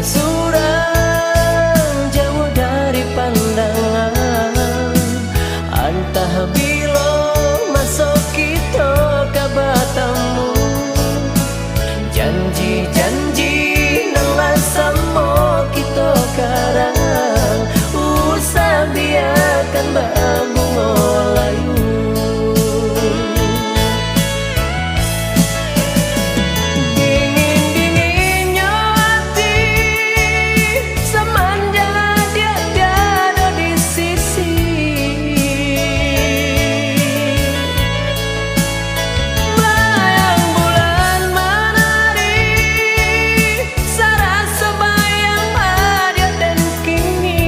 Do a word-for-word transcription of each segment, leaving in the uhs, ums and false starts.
Surang jauah dari pandangan, antah bilo maso kito ka batamu. Janji-janji nan lah samo kito karang, usah biakan babungo layu. Dingin-dinginnyo ati, samanjak adiak tiado di sisi. Bayang bulan manari, saraso bayang adiak den kini.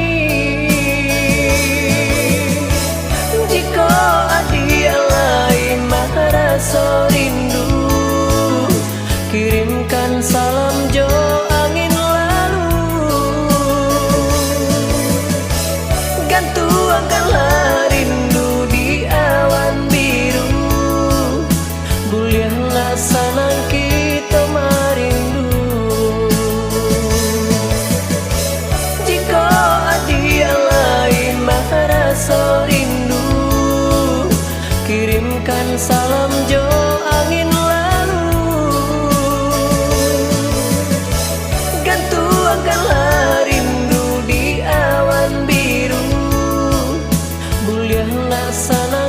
Jikok adiak lai maraso rindu, kirimkan salam jo angin lalu. Gantuangkanlah rindu di awan biru, buliah nak sanang kito marindu. Jikok adiak lai maraso rindu, kirimkan salam jo angin lalu. Gantuangkanlah rindu di awan biru, buliah nak sanang